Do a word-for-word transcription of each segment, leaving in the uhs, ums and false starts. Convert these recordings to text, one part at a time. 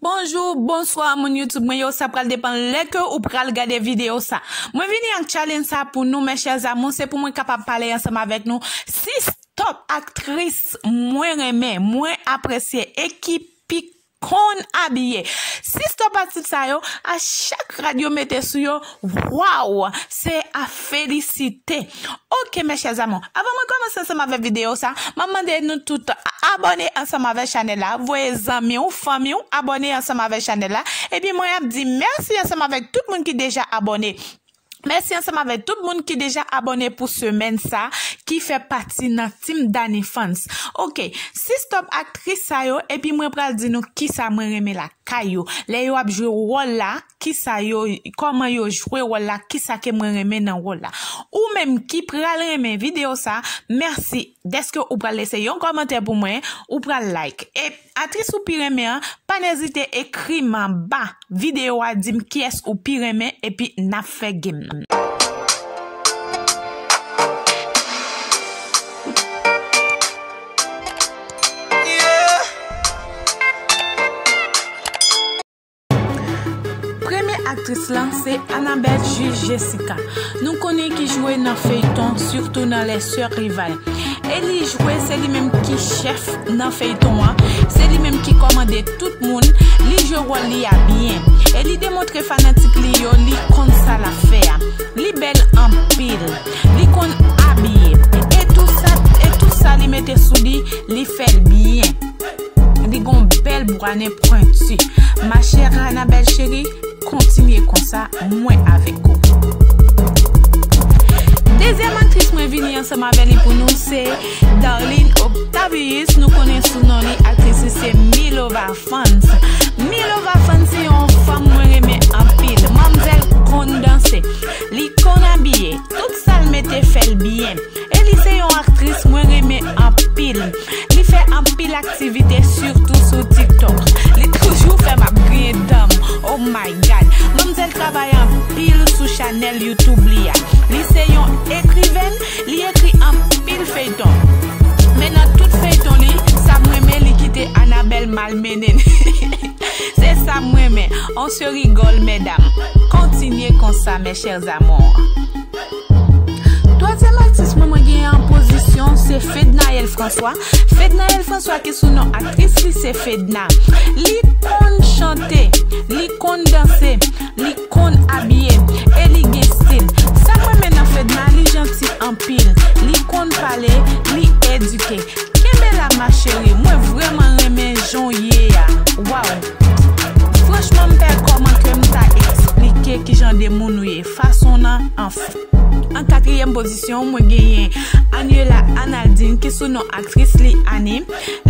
Bonjou, bonswa, moun YouTube mwen yo, sa pral depann lè ke ou pral gade videyo sa. Mwen vini ak challenge sa pou nou, mes chers amours, se pou mwen kapab pale ansanm avèk nou. Sis top aktris mwen renmen, mwen apresye e ki pi konn abiye. Sis top aktris sa yo, a chak rad yo mete sou yo, waw, se a felisite. Ok, mes chers amours, avan mwen kòmanse ansanm avèk videyo sa, m ap mande nou tout abòne ansanm avèk chanèl la, voye zanmi w, fanmi w, abòne ansanm avèk chanèl la. Epi mwen ap di mèsi ansanm avèk tout moun ki deja abòne. Mèsi ansanm avèk tout moun ki deja abòne pou semèn sa, ki fè pati nan Team Dany Fans. Ok, sis top aktris sa yo, epi mwen pral di nou kisa mwen renmen lakay yo. Lè yo ap jwe wòl la, kisa yo, kòman yo jwe wòl la, kisa ke mwen renmen nan wòl la. Ou menm ki pral renmen videyo sa, mèsi dèske ou pral lese yon kòmantè pou mwen, ou pral like. E aktris ou pi renmen an, pa n ezite ekri m anba videyo a, di m kiyès ou pi renmen, epi n ap fè game nan. Premye aktris lan se Annabelle Juge Jessica. Nou konnen ki jwe nan feyton, sitou nan Les Sœurs Rivales. E li jwe, se li menm ki chèf nan feyton an, se li menm ki kòmande tout moun, li jwe wòl li a byen. E li demontre fanatik li yo, li konn sa l ap fè a. Li bèl anpil, li konn abiye. E tout sa, e tout sa li mete sou li, li fè l byen. Li gon bèl bwa nen pwenti. Ma chère Annabelle chérie, kontinye konsa, mwen avèk ou. Dezyèm aktris mwen vini ansanm avè li pou nou se Darline Octavius. Nou konnen sou non li, aktris li se Milova Fans. Milova Fans se yon fanm mwen renmen anpil. Manmzèl konn danse, li konn abiye, tout sa l mete fè l byen. E li se yon aktris mwen renmen anpil. Li fè anpil aktivite, sitou sou TikTok. Li toujou fè m ap griyen dan m. Oh my God! Manmzèl travay anpil sou chanèl YouTube li a. Li se yon ekriven, li ekri anpil feyton. Men nan tout feyton li, sa m renmen, li kite Annabelle malmennen. Se sa m renmen. On se rigole, mesdames. Kontinye konsa, mes chers amours. Twazyèm aktris mwen, mwen genyen an pozisyon, se Fednaelle François. Fednaelle François ki sou non aktris li se Fedna. Li konn chante, li konn danse, li konn abiye, e li gen stil. Sa mwen renmen nan Fedna, li janti anpil, li konn pale, li edike. Kenbe la, ma chérie, mwen vrèman renmen jan w ye a. Waw! Franchman, m pè kòman ke m ta eksplike kijan de moun ou ye. Fason w nan, anfen. An katriyèm pozisyon, mwen genyen Anuela Analdine, ki sou non aktris li Annie.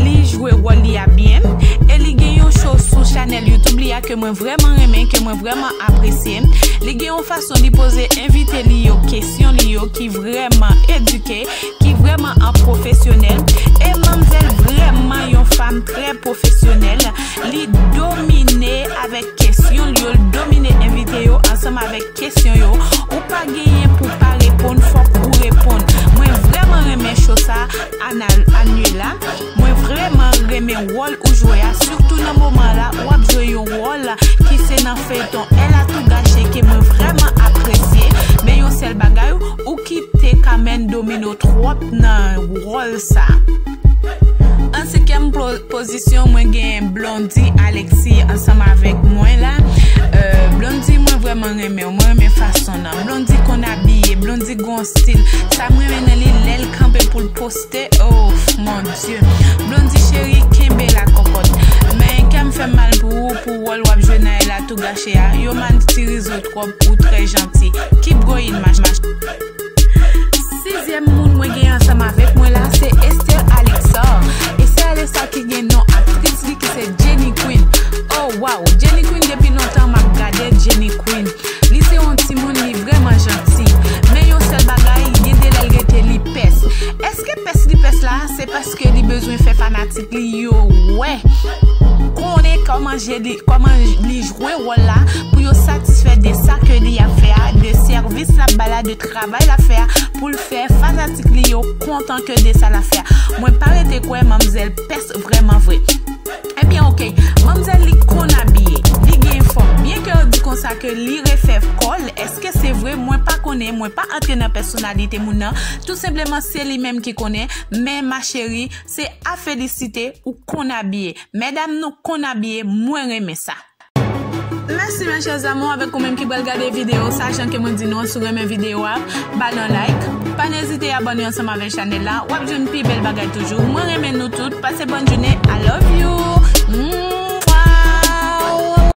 Li jwe wòl li a byen. E li gen yon show sou chanèl YouTube li a ke mwen vrèman renmen, ke mwen vrèman apresye. Li gen yon fason li poze envite li yo kesyon li yo ki vrèman edike, ki vrèman an pwofesyonèl. E manmzèl vrèman yon fanm trè pwofesyonèl. Li domine avèk kesyon l yo, l domine envite yo ansanm avèk kesyon yo. Ou pa genyen pou pa reponn, fòk ou reponn. Mwen vrèman renmen show sa, Ana-, Anuela. Mwen vrèman renmen wòl ou jwe a, sitou nan moman la, w ap jwe yon wòl ki se nan feyton Elle a tout gâché ke mwen vrèman apresye. Men yon sèl bagay, ou kite Carmen domine w twòp nan wòl sa. An senkyèm plo-, pozisyon, mwen gen Blondie Alexis ansanm avèk mwen la. Euh, Blondie, mwen vrèman renmen w. Mwen renmen fason nan. Blondie konn abiye. Blondie gon stil. Sa mwen renmen nan li, lè l kanpe pou l poste. Oh, mon Dieu. Blondie chérie, kenbe la kòkòt. Men kè m fè mal pou ou, pou wòl w ap jwe nan Elle a tout gâché a. Yo matirize w twòp, ou trè janti. Keep going, ma, ma. Sizyèm moun mwen gen ansanm avèk mwen la, se Esther Alexor. Esther Alexor ki gen non aktris li ki se Jenny Queen. Oh, wow! Jenny Queen, depi lontan m ap gade Jenny Queen. Li se yon timoun, li vrèman janti. Men yon sèl bagay, gen de lè l rete li pès. Èske pès li pès la, se paske li bezwen fè fanatik li yo wè, konnen kòman je li, kòman li jwe wòl la, pou yo satisfè de sa ke li ap fè a, de sèvis l ap ba la, de travay l ap fè a, pou l fè fanatik li yo kontan ke de sa l ap fè a. Mwen pa rete kwè manmzèl pès vrèman vre. Ebyen, ok, manmzèl li konn konnen, mwen pa antre nan pèsonalite moun nan. Tou senpleman, se li menm ki konnen. Men ma chérie, se a felisite, ou konn abiye. Medam, nou konn abiye, mwen renmen sa. Mèsi mes chers amours, avèk ou menm ki pral gade videyo sa, jan ke mwen di nou an, si w renmen videyo a, ba l yon like. Pa n ezite abòne ansanm avèk chanèl la, w ap jwenn pi bèl bagay toujou. Mwen renmen nou tout, pase bòn jounen, I love you. Mwah.